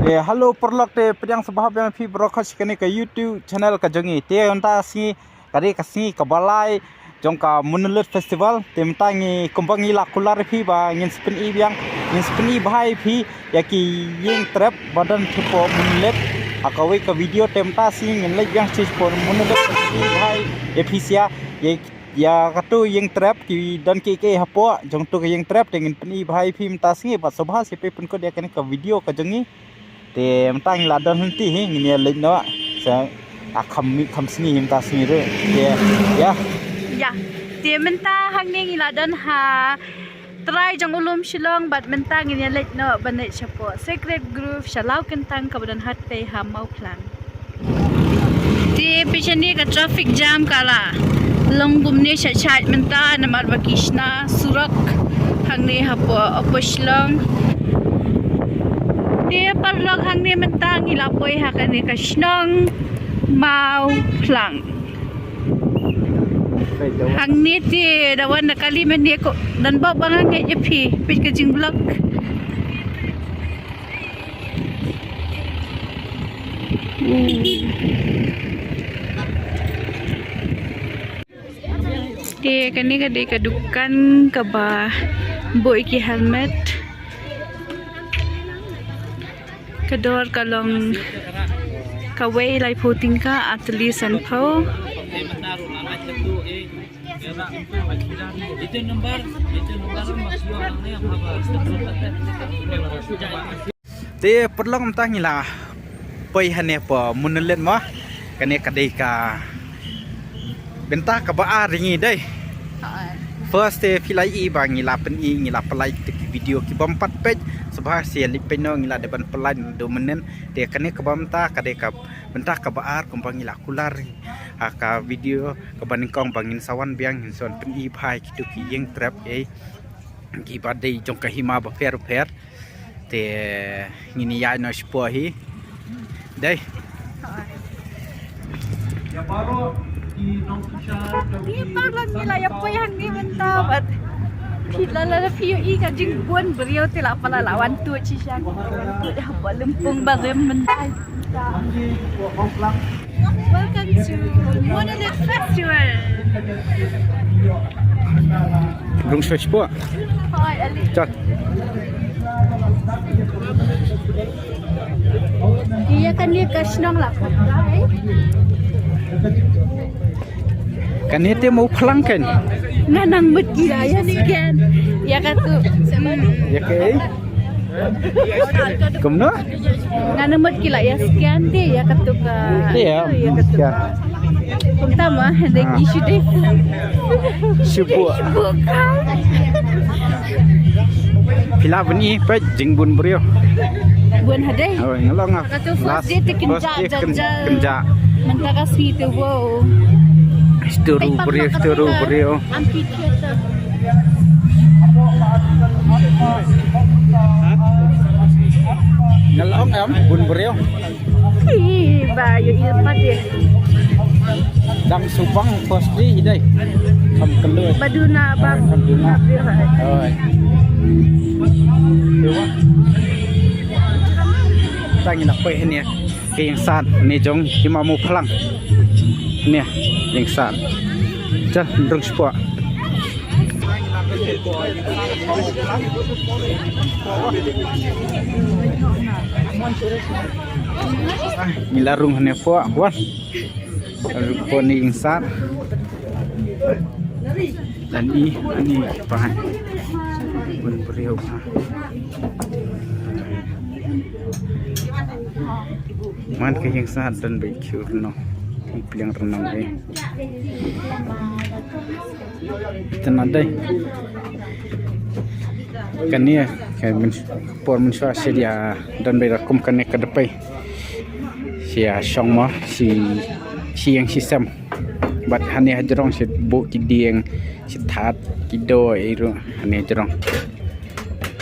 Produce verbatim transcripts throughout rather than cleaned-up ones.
Te hello paralok, te pdiang sngewbha biang phi baroh kane ka YouTube channel ka jong ngi. Te mynta sngi ka dei ka sngi kaba lai jong ka Monolith Festival. Te mynta ngi kumba ngi la kular ïa phi ba ngin sa pyni biang, ngin sa pyni bha ïa phi ïa ki ïing trep ba don shapoh Monolith ha kawei ka video. Te mynta sngi ngin leit biang shapoh Monolith, pyni bha ïa phi sha ïa ïa katu ïing trep, ki don kiei kiei hapoh jong tu ka ïing trep. Te ngin pyni bha ïa phi mynta sngi, bad sngewbha sa phi pynkut ïa kane ka video ka jong ngi. Te mynta ngi la don hangtei hi, ngin ïa leit noh. Sa a kham mih kham sngi hi mynta sngi ruh. Te ïa. Ïa. Te mynta hangne ngi la don ha trai jong u lum Shillong, bad mynta ngin ïa leit noh ban leit shapoh Sacred Grove sha Lawkyntang kaba don hatai ha Mawphlang. Te phi shane ka traffic jam ka la long kumne sha sha mynta namar ba ki shna surok hangne hapoh Upper Shillong. Te paralok, hangne mynta ngi la poi ha kane ka shnong Mawphlang. Hangne te da wan da kali mynne ko don bok ba nga ngeit ïa phi, phi ka jing vlog. Te kane ka dei ka dukan kaba buh ïa ki helmet. Ka dor ka long kawei laiphew tyngka, ar tylli sanphew. Te paralok, mynta ngi la poi hangne hapoh Monolith mo. Kane ka dei ka bynta kaba ar ïa ngi dei. First te phi la ïohi ba ngi la pyni, ngi la pynlait ïa ki video ki bym pat peit. Sngewbha sa leit peit noh, ngi la dep ban pynlait naduh mynnin. Te kane ka bynta ka dei ka bynta kaba ar kumba ngi la kular ha ka video kaba nyngkong ba ngin sa wan biang, ngin sa wan pyni bha ïa kitu ki ïing trep, eh, kiba dei jong ka hima bapher bapher. Te ngin ïaid noh shapoh hi. Dei. Ni paralok, ngi la ïa poi hangne mynta bad phi la, la phi ïohi ka jingbun briew, te la pala la wan tuh shisha, wan tuh hapoh lympung barim mynta. Welcome to Monolith Festival. Rung shuwa shuwa. Hoi, Ali. Chal. Ïa kane ka shnong la. Kane te Mawphlang kan. Nga nang mut ki la ïa scan. Ïa katu. Ïa kaei? Kumno? Nga nang mut ki la ïa scan te ïa katu ka. Ïa, ïa katu. Scan. Kumta ma, hynrei ki shu dei. Shu buh. Shu buh ka. Phi lah ban i peit jingbun briew. Bun hadei. Oh, nga la nga. Katu first day te kynjah, first day kyn-, kynjah. Mynta ka sngi te wow. Shu ruh briew, shu ruh briew. Amphitheater. Nga la ong em bun briew. Ih, ba ïohi pat ïa. Dang shu bang first day hi dei. Kham kylluid. Ba duna ba. Kham duna. Oi. Tang ïa na poi hynne. Ka ïing sad ne jong i Mawphlang. Ne ïing sad. Chal, rung shapoh. Ngi la rung hangne hapoh, wan. Rung hapoh ne ïing sad. Lane, lane, pa. Bun briew, pa. Man ka ïing sad don beit ki rnong. Ki pliang rnong eh. Tang dei. Kane ka por mynshuwa sha don beit rukom kane ka dpei. Sha shong mo, shi, shi ïing shi sem. Bad hangne hajrong sha buh ki dieng, shi that, ki doh, ei ruh, hangne hajrong.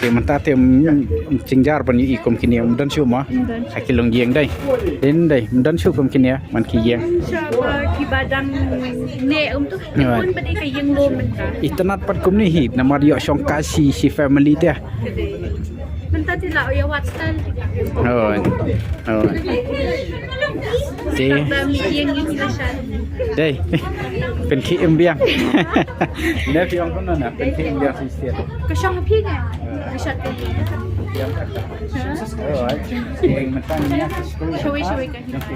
Te mynta te, mm, jingjynjar ban ïohi kum kine, ym don shuh mo. Ym don shuh. Ha ki longïing dei. Dei, ym don shuh kum kine man ki ïing. Sha ba ki ba dang ne um tu. Ym don ba dei ka ïing lum mynta. Itynnad pat kumne hi namar ïoh shong ka shi, shi family te. Mynta te la ïa wat style. Oh. Oh. Te. Dei. Pynkhih im biang. Ne phi ong kumno na? Pynkhih im biang shisien. Ka shong phi ne? Ka shong phi. Biang kata. Alright. Te mynta ngi ïa ka skul. Shawei, shawei ka hima.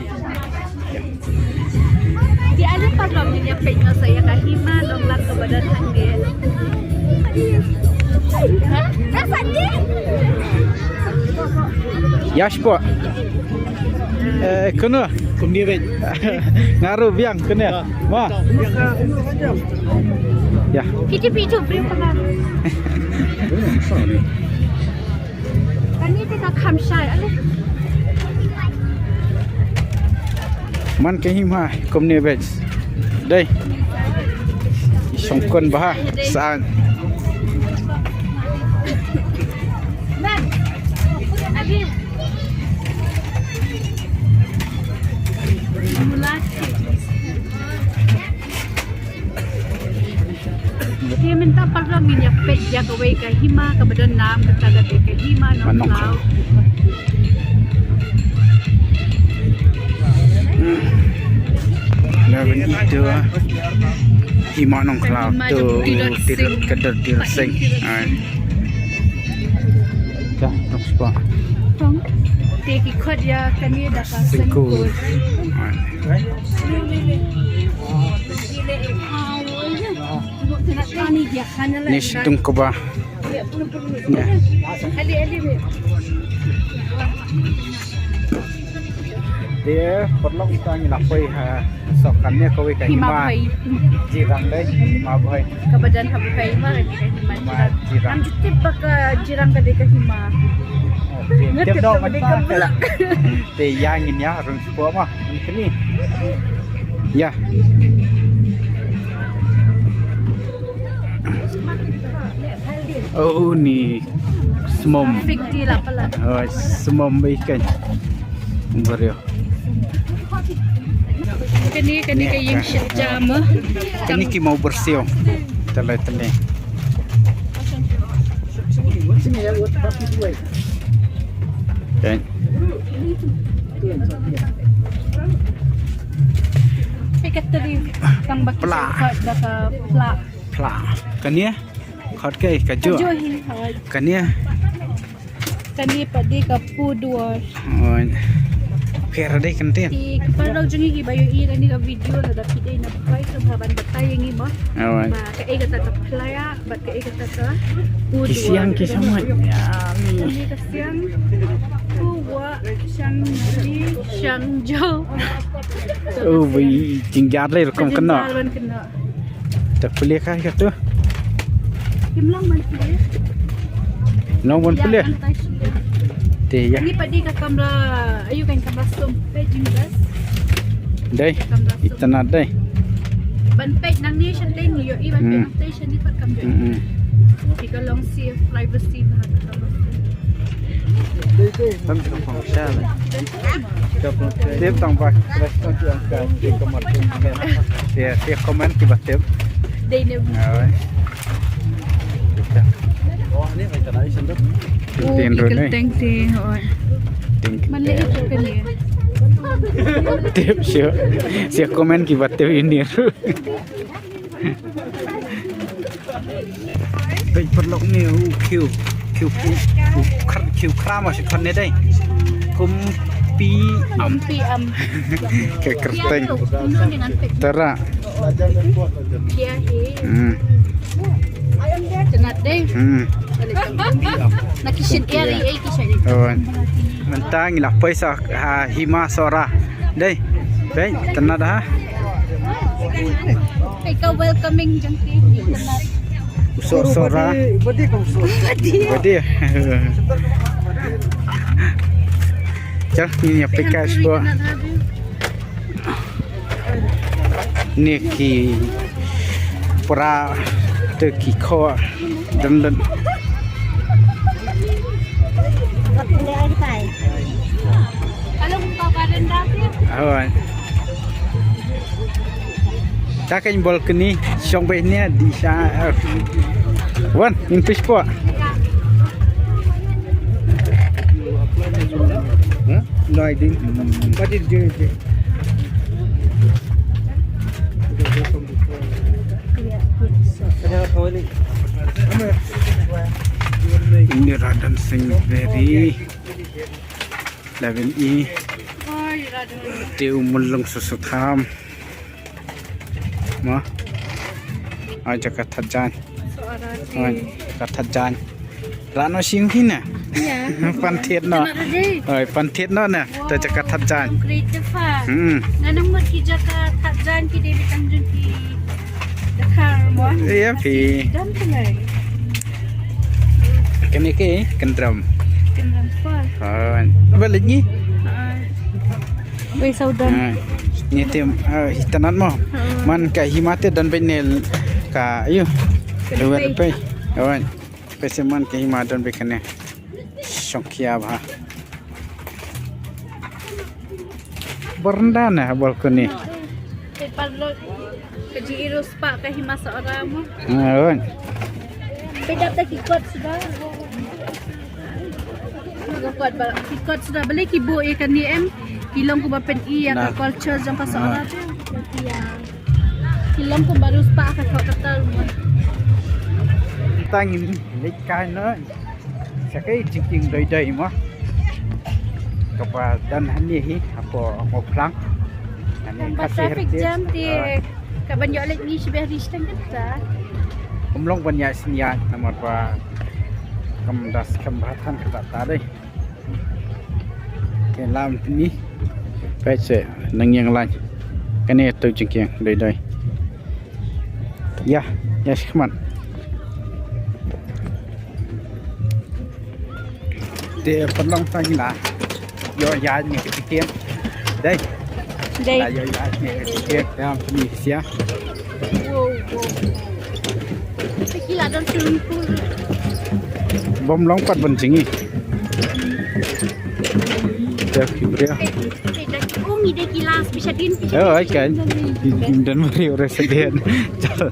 Te ale paralok ngin ïa peit noh sa ïa ka hima Nonglang kaba don hangne. Ha? Dah sanding. Ïa shuwa. Eh, kano? Kumne beit. Nga ruh biang kane. Ma. Ïa. Phi ju, phi ju, bring pynban. Kane te ka kham shai, ale. Man ka hima kumne beit. Dei. Shongkun bha. Saan. Te mynta paralok ngin ïa peit ïa kawei ka hima kaba don nam, kata ka dei ka hima Nongkhlaw. Nongkhlaw. Hima Nongkhlaw to Tirot Sing. Ka dor Tirot Sing. Ai. Dah, tong spa. Tong. Te ki khot ïa kane da ka sengkol. Ai. Ni shtung kba. Ni. Te paralok, mynta ngi la poi ha, so kane kawei ka hima. Hima Bhoi. Jirang dei, hima Bhoi. Kaba don ha Bhoi ma, ka hima Jirang. Ngam ju tip ba ka Jirang ka dei ka hima. Tip dong mynta. Te ïa ngin ïa rung shuwa ma. Kini. Ïa. Oh, ni smom. Fik ti la pala. Oh, smom ba ikan. Bario. Kani, kani ka ïing sha jam. Kani ki mau bersih. Talai tene. Okay. Ai ka teri tang ba ki pla. Ka da ka pla. Pla. Kane? Khot kai ka jo. Ka jo hi, hoi. Kane? Kane pat dei ka pu duar. Hoi. Pher dei kynten. Ki paralok jong ngi kiba ïohi ïa kane ka video, lada phi dei na Bhoi, to ban batai ïa ngi mo. Hoi. Ba kaei kata ka pla. Bad kaei kata ka? Ki siang ki samoi. Ïa, ni. Ni ka siang. Uwa, siang, ni, siang, jo. Oh, bai, jingjar le rukom kena. Jingjar ban kena. Tak pule ka, ka tu. Kim long ban pule. Long ban pule. Te ïa. Ni pat dei ka kamra, ayu kan kamra som, peit jingdas. Dei. Kamra som. Itynnad dei. Ban peit nangne shatei ngi ïohi ban peit nangne shatei pat kam dei. Hmm. Te ka long safe, privacy bha ka kamra som. Tam ka pang sha le. Tip tang ba ka restaurant ki ong ka te kamar te comment kiba tip. Dei ne. Ai. Tin run ai. Teng te, hoi. Tin. Mana itu kan ya? Tip sio. Sio comment kiba tip ini ru. Peit paralok ne u khiew. Khiew, u khar, khiew khram shi khar ne dai. Kumpi am. Kumpi am. Ka kyrteng. Tara. Hmm. Tynat dei. Hmm. Na ki shet ïa ri, eh, ki shet ïa. Oh. Mynta ngi la poi sa ha hima Sohra. Dei. Peit tynat ha. Peit ka welcoming jong ki. Tynat. U Soh-, Sohra. Badi, badi ka u Soh. Badi. Badi. Chal, ngi ïa peit ka spot. Ni ki pra te ki khor dan dan. Hoi. Ta ka balcony shong beit ne di sha. Wan, in fish pot. No, I didn't. What is J J? Ini Radon Sing Beri. Laban i. Te u mulung susutham. Ma. Ai jaka that jan. Ai jaka that jan. Rano sing hina. Ya. Pan thied no. Oi, pan thied no na. Te jaka that jan. Creative ha. Hmm. Nanam mut ki jaka that jan ki dei tang jong ki. Dakar mo. Iya phi. Dan pelai. Kane ke kendram. Kendram pa. Oi. Balik ni. Wei saudan. Ha. Ni tim, ah, itanat mo. Man ka hima te don beit ne ka, ayu. Lewat pei. Oi. Pese man ka hima don beit kane. Shongkia ba. Berenda na balkoni. Te parlo ka ji iru spa ka hima sa ora mo. Oi. Pidap da ki kot suda. Ki kot ba, ki kot suda bale ki bo e kani em. Ki long ko ba pen i ya ka culture jong ka sa ora tu. Ki long ko ba rus pa ka kot katal mo. Tang in lek kai no. Sa kai jingkieng doi doi mo. Kaba dan hani hi apo mo plang. Ani kasi traffic jam ti. Ka ban ïoh leit ngi shibeh ri shteng kata. Kum long ban ïa sniat namar ba kam das kam ratan kata ta dei. Ke lam ni. Peit se nang ïeng lain. Kane to jingkieng dei dei. Ya, ya shikman. Te pynlong tang la. Yo ya ni ke tiket. Dei. Dei. La yo ya ni ke tiket. Ya ni sia. Wow, wow. Te ki la don swimming pool. Bom long pat ban jingi. Te ki bria. Te da ki ong i de ki las bisa din bisa. Oh, I can. Dan mari orang sedih. Da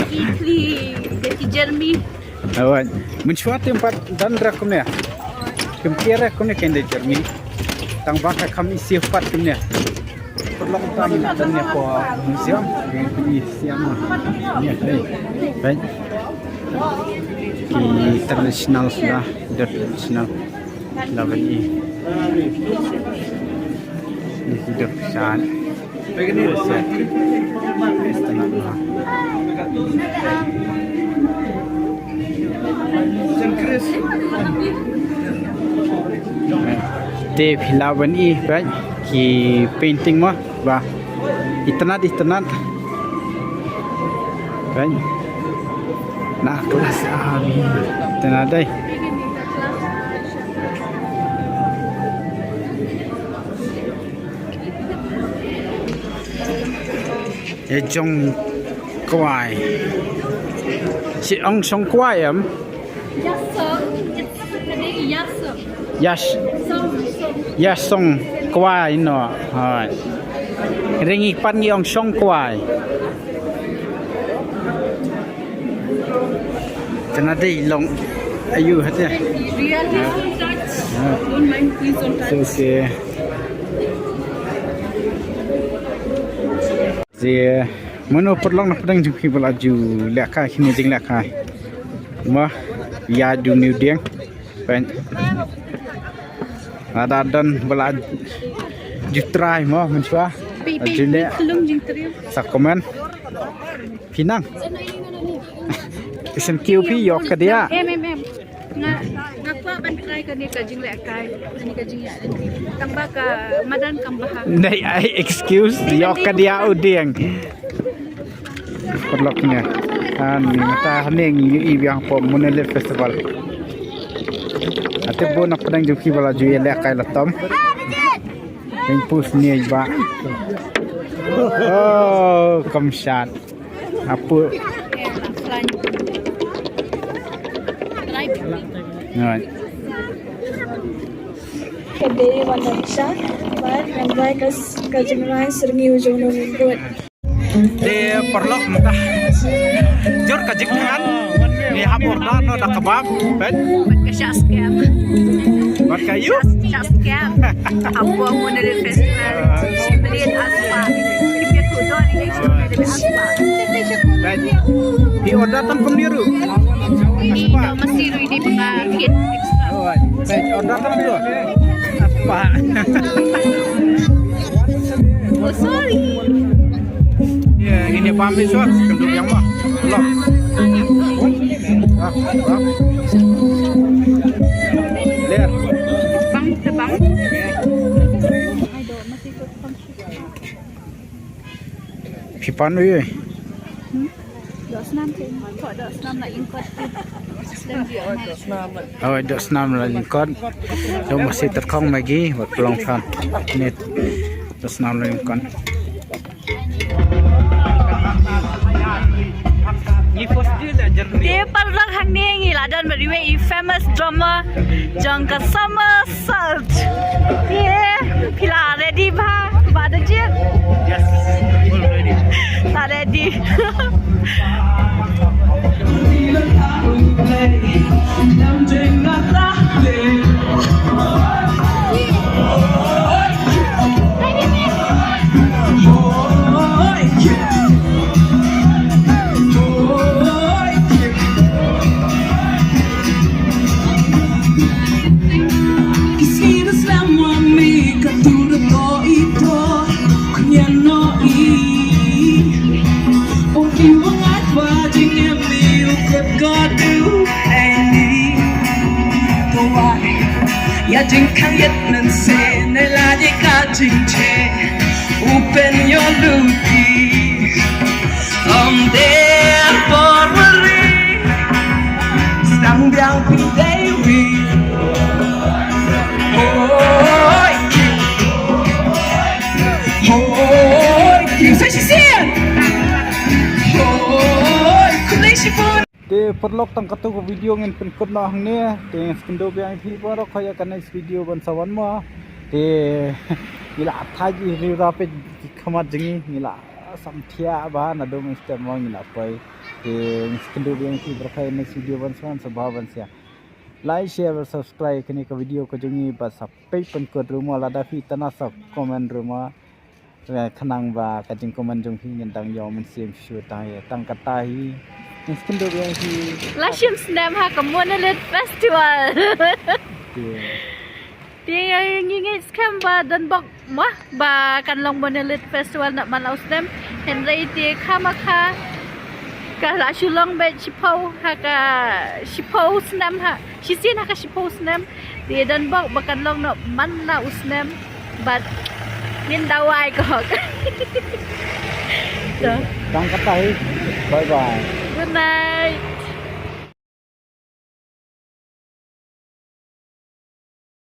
ki kli, da ki jermi. Awan, mynshuwa te ym pat don re kumne. Kim tiar re kumne kein da jermi. Tang ba ka kham isih pat kumne. Pynlong tam don ne ko museum, kein pynlong museum. Ne, hei. Hei. Ki traditional sila, traditional. Laban i. Ni ki dok san. Te phi lah ban i, right? Ki painting mo. Ba. Itynnad, itynnad. Kan? Na kelas A B. Itynnad dei. E jong kwai. Si ong song kwai em? Yasong. It's, it's yasong. Yas. Song, song. Yasong kwai no. Hai. Ring i pan ngi ong song kwai. Tana dei long ayu hate. Really, please don't touch. Don't mind, please don't touch. It's okay. Te mano paralok na pdeng jong phi ba la ju lehkai kine jinglehkai. Mo ïa ju niu dieng. Pyn. Lada don ba la ju try mo mynshuwa. Ju leh. Sa comment. Phi nang. Te shen kiew phi ïoh ka dia. Em em em. Nga, nga kwah ban try kane ka jinglehkai, kane ka jingïaid. Tang ba ka madan kam bha. Nei ai excuse, ïoh ka dia u dieng. Paralok ne. Ani mynta hangne ngi ïohi biang hapoh Monolith Festival. Ate bun na pdeng jong phi ba la ju ïalehkai la tom. Pyn pus ne ba. Oh, kam shad. Apu. Right. Ka dei wan da sha, bad ngan rai ka s-, ka jingrai syrngi u jong u ngun bud. Te paralok mynta. Jur ka jingthan. Ngi hap order no da kebab, pyn. Bad ka shah scam. What can you? Just, just scam. Hapoh Monolith Festival. Shi blade aspa. Shi blade aspa. Right. Phi order tam kumne ruh? Ini dah mesti ruh ini pengah kit extra. Oh, right. Right. Order tam tu. Aspa. Oh, sorry. Ya, ini paham ni suat. Kenduk yang mah. Loh. Ah, ah. Lihat. Bang, tebang. Phi pan wi. Dok snam ke. Kok dok snam la ingkot. Oi, dok snam la ingkot. Dok masi terkong magi, buat pulang fan. Ni, dok snam la ingkot. Te paralok hangne ngi la don bad iwei i famous drummer jong ka Somersault. Te phi la ready bha, Bah Dajir? Yes, full ready. La ready. Ya jingkhang yet nan se ne la de ka jingche. Open your luti. Om der por worry. Stang biang pi dei wi. Hoi. Hoi. Sa shi sien. Hoi. Kulai shi pun. Te paralok, tang katto ka video ngin pynkut noh hangne. Te ngin sa kynduh biang ïa phi baroh ha ka next video ban sa wan mo. Te ngi la thait ïa ri rapid ki khmat jong ngi, ngi la samthiah bha naduh mynstep mo ngi la poi. Te ngin sa kynduh biang ïa phi baroh ha ka next video ban sa wan, sa bha ban sa like, share, subscribe kane ka video ka jong ngi bad sa peit pynkut ruh mo, lada phi tang na sa comment ruh mo. Khnang ba ka jingcomment jong phi ngin dang ïoh mynsiem shuh tang ïa tang kata hi. Ngin sa kynduh biang hi. La shim snem ha ka Monolith Festival. Te ngi ngeit skhem ba don bok mo ba kan long Monolith Festival na man la u snem. Hynrei te khamkha ka la shu long beit shiphew ha ka shiphew snem ha. Shisien ha ka shiphew snem. Te don bok ba kan long noh man la u snem. Bad ngin dawa ïa ka hok. To. Tang kata hi. Bye bye. Good night.